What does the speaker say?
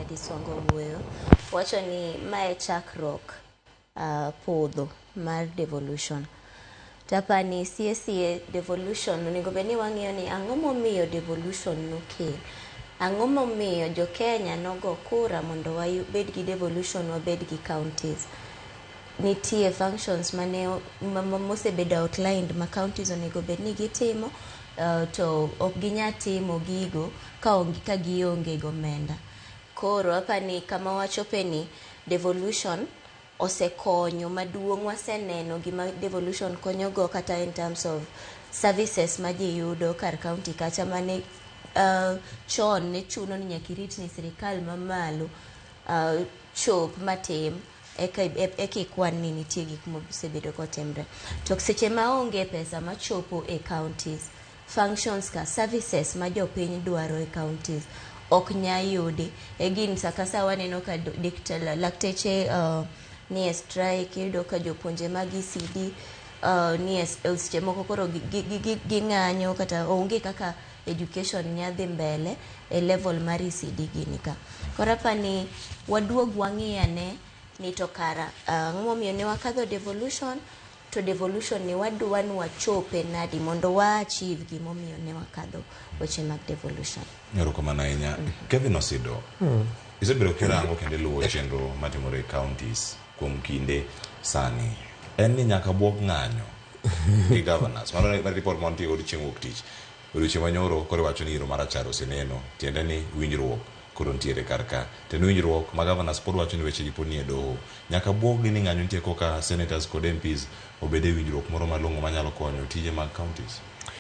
Gladys Wanga owuoyo, wacho ni mae chakruok podho mar devolution. To apani sie sie devolution onego bed ni wang'iyo ni ang'o momiyo devolution nokel. Ang'o momiyo jo Kenya nogo kura mondo wabed gi devolution wabed gi counties. Nitie functions mane mosebedo outlined ma counties onego bed ni gitimo to ok ginyal timo gigo ka gionge gomenda. Koro apani kama wachope ni devolution osekonyo maduong' waseneno gima devolution konyogo kata in terms of services ma ji yudo kar county kacha mane chon ne chuno ni nyaka irit ni sirikal mamalo chop matim eka eka ikwan ni nitie gik mosebedo kotimre. To seche maonge pesa machopo e counties, functions ka services ma jopiny dwaro e counties ok nya yudi. E gin sa ka sa waneno ka lakteche nie strike, iyudo ka jopuonje mag ECD nie seche moko koro ging'anyo kata onge kaka education nya dhi mbele e level mar ECD gini ka. Koro apani waduog wang'i ane ni to kara ang'o momiyo ne wakadho devolution to devolution ni wadwa ni wachope nadi mondo wa achieve gimomiyo ne wakadho weche mag devolution. Erokamano ahinya. Kevin Osido, isebedo kirango kendo iluwo chenro matimore e counties kuom kinde sani. En ni nyaka buok ng'anyo gi governors. Mano e report ma wantie godo chieng' wuok tich. Odiochieng' manyoro koro iwacho ni iro marachar oseneno. Tiende ni winjruok koro nitiere kar ka. To en winjruok ma governors pod wacho ni weche gi pod nie doho. Nyaka buog gi ni ng'anyo nitie koka senators kod MPs obed e winjruok moro malong'o manyalo konyo tije mag counties.